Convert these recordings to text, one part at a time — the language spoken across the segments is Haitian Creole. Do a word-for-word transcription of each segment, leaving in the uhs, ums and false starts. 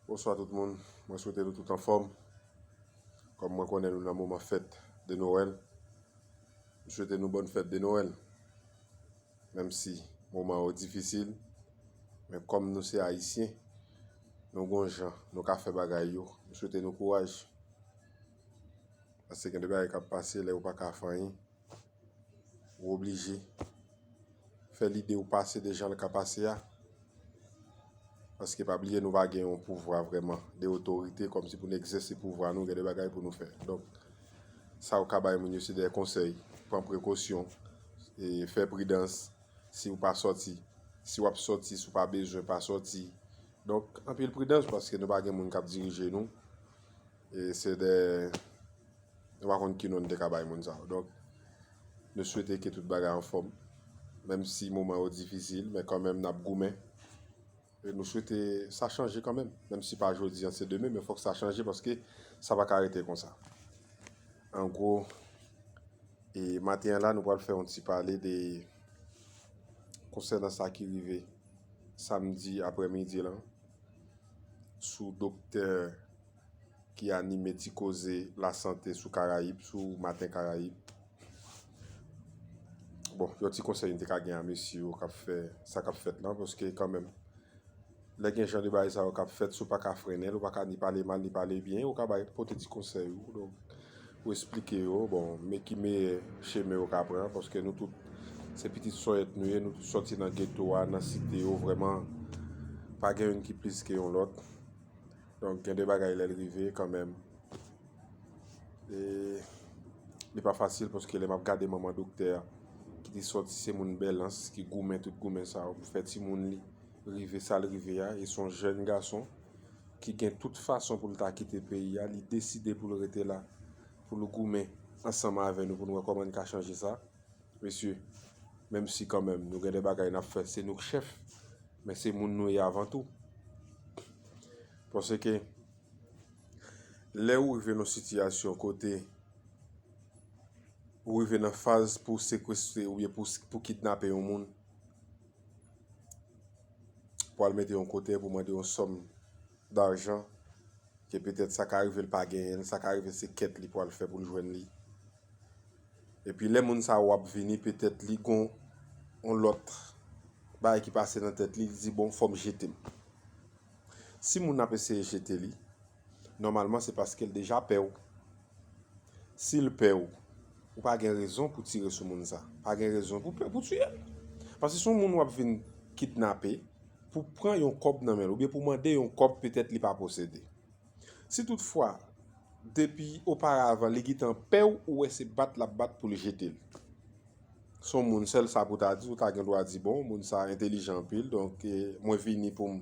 Bonswa tout moun, mwen swete nou tout anfòm. Kòm mwen konnen nou nan moman fèt de Nwèl, m swete nou bòn fèt de Nwèl. Menm si moman yo difisil, men kòm nou se Ayisyen, nou gon jan nou ka fè bagay yo. M swete nou kouraj. Paske gen de bagay k ap pase lè ou pa ka fè anyen. Ou oblije fè lide w pase de jan l ka pase a. Paske pa bliye nou pa gen yon pouvwa vrèman de otorite kòmsi pou n egzèse pouvwa nou, gen de bagay pou nou fè. Donk, sa ou ka bay moun yo se de konsèy, pran prekosyon, e fè pridans. Si ou pa sòti, si w ap sòti, si w pa bezwen, pa sòti. Donk, anpil pridans paske nou pa gen moun k ap dirije nou. E se de Nou pa konn ki non n te ka bay moun sa yo. Donk, nou swete ke tout bagay anfòm. Menm si moman yo difisil, men kanmenm n ap goumen. E nou swete sa chanje kanmenm. Menm si pa jodi an, se demen, men fòk sa chanje paske sa pa ka rete konsa. An gwo, e maten an la, nou pral fè yon ti pale de konsènan sa ki rive samdi aprèmidi lan sou doktè ki anime ti koze lasante sou Karayib, sou Maten Karayib. Bon, yon ti konsèy m te ka gen a mesye yo k ap fè sa k ap fèt lan, paske kanmenm, lè gen jan de bagay sa yo k ap fèt, si w pa ka frennen l, ou pa ka ni pale mal, ni pale byen, ou ka bay, pote ti konsèy ou, donk, ou esplike yo, bon, men ki meyè chemen yo ka pran, paske nou tout, se pitit sòyèt nou ye, nou tout sòti nan geto a, nan site yo, vrèman, pa gen youn ki plis ke yon lòt. Donk, gen de bagay lè l rive kanmenm. E li pa fasil paske lè m ap gade manman doktè a, ki te sòti se moun Bèlans, ki goumen tout goumen sa yo pou fè timoun li rive sa l rive a, e se yon jèn gason ki gen tout fason pou l ta kite peyi a, li deside pou l rete la, pou l goumen ansanm avè nou, pou nou wè kòman n ka chanje sa. Mesye, menm si kanmenm nou gen de bagay n ap fè, se nou k chèf, men se moun nou ye avan tou. Paske lè ou rive nan sitiyasyon kote ou rive nan faz pou sekwestre oubyen pou, pou kidnape yon moun, pou al mete yon kote, pou mande yon sòm dajan, ke petèt sa ka rive l pa genyen l, sa ka rive se kèt li pou al fè pou l jwenn li. Epi lè moun sa yo ap vini, petèt li gon yon lòt bagay ki pase nan tèt li, li di, "Bon, fò m jete m." Si moun nan ap eseye jete li, nòmalman se paske l deja pè w. Si l pè w, ou pa gen rezon pou tire sou moun sa. Pa gen rezon pou pè, pou tiye l. Paske se yon moun w ap vin kidnape, pou pran yon kòb nan men l, oubyen pou mande yon kòb petèt li pa posede. Si toutfwa, depi oparavan, li gentan pè w, ou wè se bat l ap bat pou l jete l. Se yon moun, sèl sa pou ta di, ou ta gen dwa di, "Bon, moun sa entelijan anpil, donk, eh, mwen vini pou m,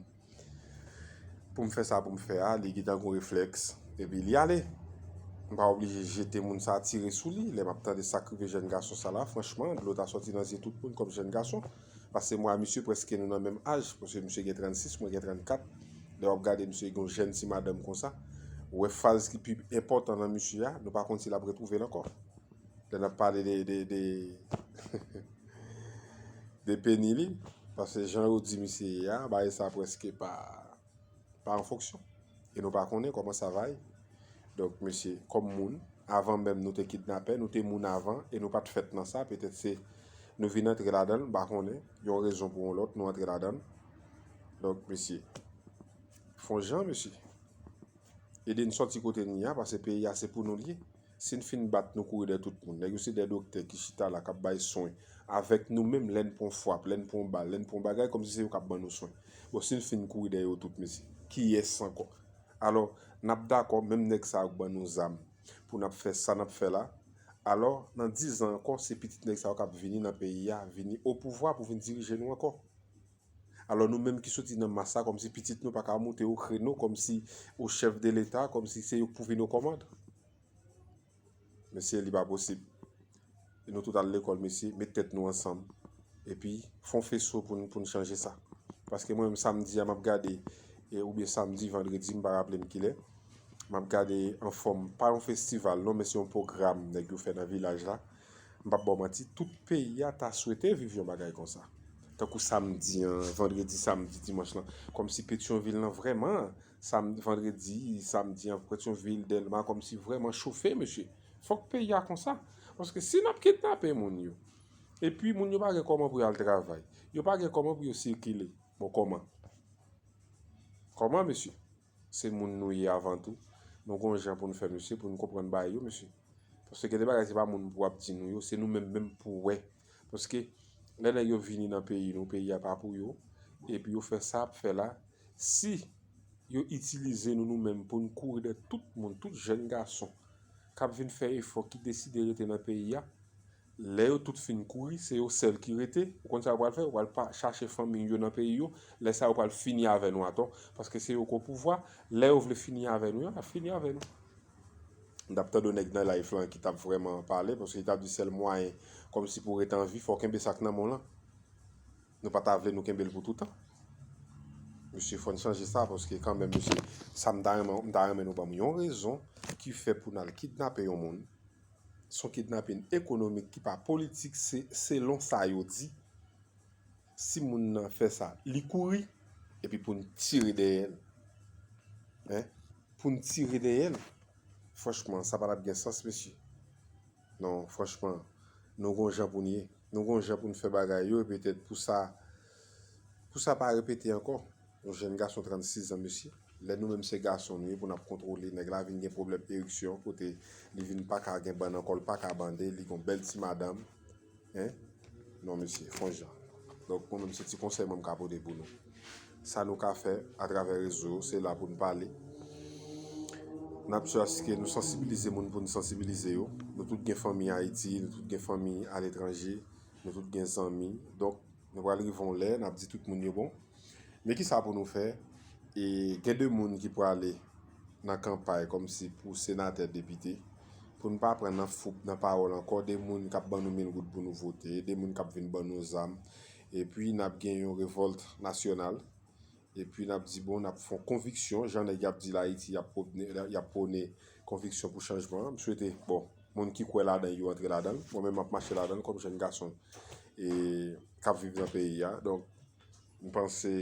pou m fè sa pou m fè a," li gentan gon reflèks, epi li ale. M pa oblije jete moun sa, tire sou li. Lè m ap tande sa k rive jèn gason sa la, franchman, dlo ta sòti nan zye tout moun kòm jèn gason. Paske mwen a misye prèske nou nan menm aj, paske misye gen trannsis, mwen gen trannkat. Lè w ap gade misye gen yon jèn ti madanm konsa, ou wè faz ki pi enpòtan nan misye a, nou pa konn si l ap retwouve l ankò. Lè n ap pale de, de, de, de peni li, paske jan yo di misye ye a, bagay sa prèske pa, pa an fonksyon. E nou pa konnen kòman sa va ye. Donk, mesye, kòm moun, avan menm nou te kidnapè, nou te moun avan, e nou pa t fèt nan sa, petèt se nou vin antre ladan l, m pa konnen, yon rezon pou yon lòt, nou antre ladan l. Donk, mesye, fè yon jan, mesye. Ede n sòti kote n ye a, paske peyi a se pou nou l ye. Si n fin bat, nou kouri dèyè tout moun. Nèg yo se de doktè ki chita la, k ap bay swen. Avèk nou menm, lè n pran fwap, lè n pran bal, lè n pran bagay, kòmsi se yo k ap ban nou swen. Bon, si n fin kouri dèyè yo tout, mesye, kiyès ankò? Alò, n ap dakò, menm nèg sa yo k ban nou zam pou n ap fè sa n ap fè la. Alò, nan dizan ankò, se pitit nèg sa yo k ap vini nan peyi a, vini opouvwa pou vin dirije nou ankò. Alò, nou menm ki soti nan mas la, kòmsi pitit nou pa ka moute o kreno, kòmsi o chèf de leta, kòmsi se yo k pou vin o kòmand. Mesye, li pa posib. E nou tout al lekòl, mesye, met tèt nou ansanm. Epi, fè yon feso pou n, pou n chanje sa. Paske mwen menm, samdi a, m ap gade, e, oubyen samdi, vandredi, m pa raple m kilè. M ap gade an fòm, pa yon festival, non, men se yon pwogram nèg yo fè nan vilaj la. M p ap ba w manti, tout peyi a ta swete viv yon bagay konsa. Tankou samdi an, vandredi, samdi, dimanch lan. Kòmsi Petyonvil lan vrèman, sam, vandredi, samdi an, Petyonvil, Dèlma, kòmsi vrèman chofe, mesye. Fòk peyi a konsa. Paske si n ap kidnape moun yo, epi moun yo pa gen kòman pou y al travay, yo pa gen kòman pou yo sikile. Bon, kòman? Kòman, mesye? Se moun nou ye avan tou. Nou gon jan pou n fè, mesye, pou n konprann bagay yo, mesye. Paske gen de bagay, se pa moun pou ap di nou yo, se nou menm menm pou wè. Paske lè nèg yo vini nan peyi nou, peyi a pa pou yo, epi yo fè sa ap fè la, si yo itilize nou, nou menm, pou n kouri dèyè tout moun, tout jèn gason k ap vin fè efò, ki deside rete nan peyi a, lè yo tout fin kouri, se yo sèl ki rete. Ou konn sa yo pral fè? Yo pral pa chache fanmi yo nan peyi yo. Lè sa yo pral fini avè nou atò. Paske se yo ki o pouvwa. Lè yo vle fini avè nou, yo ap fini avè nou. M t ap tande yon nèg nan live lan ki t ap vrèman pale, paske li t ap di sèl mwayen kòmsi pou w ret an vi, fò w kenbe sa k nan men w lan. Nou pa ta vle nou kenbe l pou toutan. Mesye, fò n chanje sa, paske kanmenm, mesye, sa m ta renmen, m ta renmen nou ban m yon rezon ki fè pou n al kidnape yon moun. Se yon kidnapin ekonomik ki pa politik, se selon sa yo di. Si moun nan fè sa, li kouri, epi pou n tire dèyè l. Hein? Pou n tire dèyè l. Franchman, sa pa t ap gen sans, mesye. Non, franchman, nou gon jan pou n ye. Nou gon jan pou n fè bagay yo, e petèt pou sa, pou sa pa repete ankò. Yon jèn gason trannsis zan, mesye. Lè nou menm se gason nou ye pou n ap kontwole, nèg la vin gen pwoblèm ereksyon, kote li vin pa ka gen bann nan kò l, pa ka bande, li gon bèl ti madanm. Hein? Non, mesye, fon jan. Donk, mwen menm, se ti konsèy mwen m ka pote pou nou. Sa nou ka fè atravè rezo yo, se la pou n pale. N ap sou aske nou sansibilize moun pou n sansibilize yo. Nou tout gen fanmi Ayiti, nou tout gen fanmi aletranje, nou tout gen zanmi. Donk, nou pral rive yon lè, n ap di tout moun yo bon. Men ki sa pou nou fè? E gen de moun ki prale nan kanpay kòmsi pou senatè, depite, pou n pa pran nan foub, nan pawòl ankò, de moun k ap ban nou mil goud pou nou vote, de moun k ap vin ban nou zam. Epi n ap gen yon revòlt nasyonal. Epi n ap di, bon, n ap fè yon konviksyon, jan nèg y ap di l Ayiti, y ap pwone, y ap pwone konviksyon pou chanjman an. M swete, bon, moun ki kwè ladan l, yo antre ladan l. Mwen menm, m ap mache ladan l kòm jèn gason, e, k ap viv nan peyi a. Donk, m panse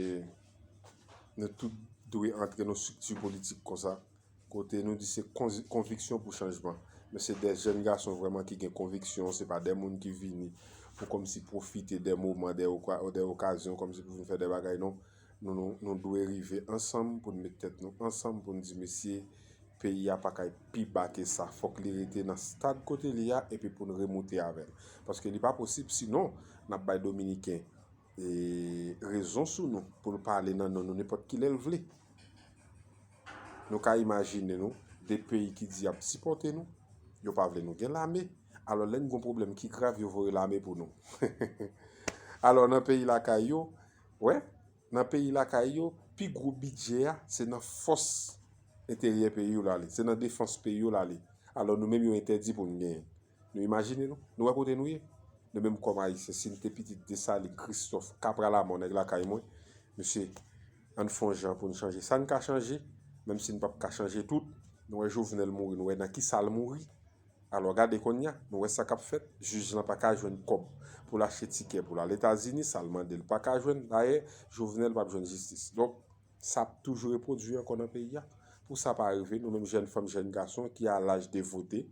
nou tout dwe antre nan strikti politik konsa, kote nou di se konzi-, konviksyon pou chanjman. Men se de jèn gason vrèman ki gen konviksyon, se pa de moun ki vini pou kòmsi pwofite de moman, de oka-, de okazyon, kòmsi pou vin fè de bagay, non. Nou, nou, nou dwe rive ansanm pou n met tèt nou ansanm pou n di, mesye, peyi a pa kay pi ba ke sa. Fòk li rete nan stad kote li a, epi pou n remoute avè l. Paske li pa posib, sinon, n ap bay Dominiken e, rezon sou nou pou l pale nan non nou nenpòt ki lè l vle. Nou ka imajine nou, de peyi ki di y ap sipòte nou, yo pa vle nou gen lame. Alò, lè n gon pwoblèm ki grav, yo voye lame pou nou. Alò, nan peyi lakay yo, wè, nan peyi lakay yo, pi gwo bidjè a, se nan fòs enteryè peyi yo l ale, se nan defans peyi yo l ale. Alò, nou menm, yo entèdi pou n genyen. Nou imajine nou, nou wè kote nou ye. Nou menm kòm Ayisyen, si n te pitit Desalin, Kristòf, Kapra Lamò, nèg lakay mwen, mesye, ann fè yon jan pou n chanje sa n ka chanje, menm si n p ap ka chanje tout. Nou wè Jovenel mouri, nou wè nan ki sa l mouri. Alò, gade kounye a, nou wè sa k ap fèt. Jij lan pa ka jwenn kòb pou l achte tikè pou l al Etazini, sa l mande l pa ka jwenn. Dayè, Jovenel p ap jwenn jistis. Donk, sa ap toujou repwodui ankò nan peyi a. Pou sa pa rive, nou menm jèn fanm, jèn gason ki a laj de vote,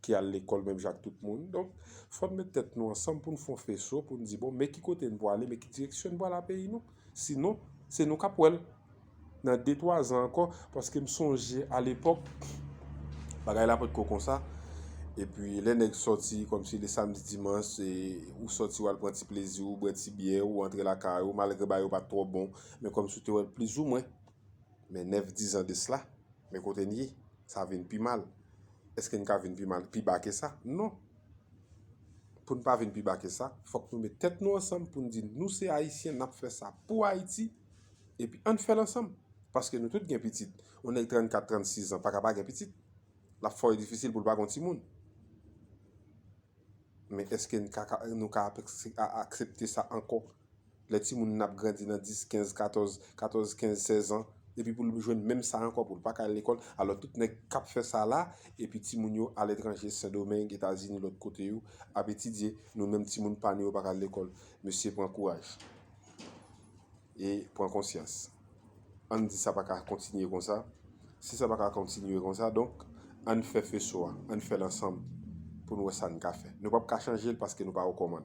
ki al lekòl menm jan ak tout moun. Donk, fò n met tèt nou ansanm pou n fè yon feso, pou n di, bon, men ki kote n pwale, men ki direksyon n pwale a peyi nou. Sinon, se nou k ap wè l nan de, twa zan ankò, paske m sonje alepòk, bagay la potko konsa. Epi, lè nèg sòti, kòmsi le samdi, dimanch, e, ou sòti, w al pran ti plezi w, bwè ti byè, ou antre lakay ou, malgre bagay yo pa t twò bon, men kòmsi w te wè l plizoumwen. Men nèf, diz an de sla, men kote n ye, sa vin pi mal. Èske n ka vin pi mal, pi ba ke sa? Non. Pou n pa vin pi ba ke sa, fòk nou met tèt nou ansanm pou n di nou se Ayisyen, n ap fè sa pou Ayiti, epi ann fè l ansanm. Paske nou tout gen pitit. Yon nèg trannkat, trannsis an pa ka pa gen pitit. L ap fè w difisil pou l pa gen yon timoun. Men èske n ka, ka, nou ka ap-, a-, aksepte sa ankò? Lè timoun n ap grandi nan dis, kenz, katòz, katòz, kenz, sèz an, epi pou l jwenn menm sa ankò, pou l pa ka al lekòl. Alò, tout nèg k ap fè sa la, epi timoun yo aletranje, Sendomeng, Etazini, lòt kote yo, ap etidye, nou menm timoun pa nou yo pa ka al lekòl. Mesye, pran kouraj. e pran konsyans. Ann di sa pa ka kontinye konsa. Si sa pa ka kontinye konsa, donk, ann fè feso a, ann fè l ansanm pou n wè sa n ka fè. Nou p ap ka chanje l paske nou pa okòmann.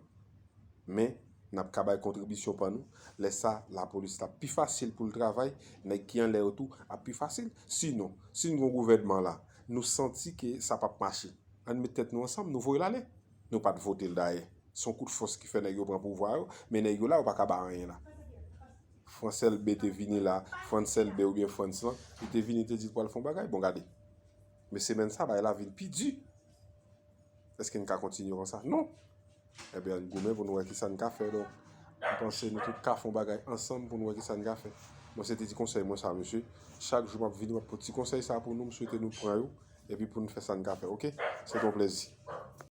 Men, n ap ka bay kontribisyon pa nou. Lè sa, lapolis la pi fasil pou l travay, nèg ki anlè yo tou ap pi fasil. Sinon, si n gon gouvènman la, nou santi ke sa p ap mache, ann met tèt nou ansanm, nou voye l ale. Nou pa t vote l dayè. Se yon kout fòs ki fè nèg yo pran pouvwa yo, men nèg yo la, yo pa ka ba anyen la. Frans Elbe te vini la, Frans Elbe oubyen Frans lan, li te vini, te di l pral fè yon bagay. Bon, gade. Men semèn sa, bagay la vin pi di. Èske n ka kontinye konsa? Non. Ebyen, ann goumen pou n wè kisa n ka fè. Donk, m panse nou tout ka fè yon bagay ansanm pou n wè kisa n ka fè. Mwen, se te ti konsèy mwen sa, mesye. Chak jou m ap vini, m ap pote ti konsèy sa pou nou. M swete nou pran yo. Epi pou n fè sa n ka fè, oke? Se te yon plezi.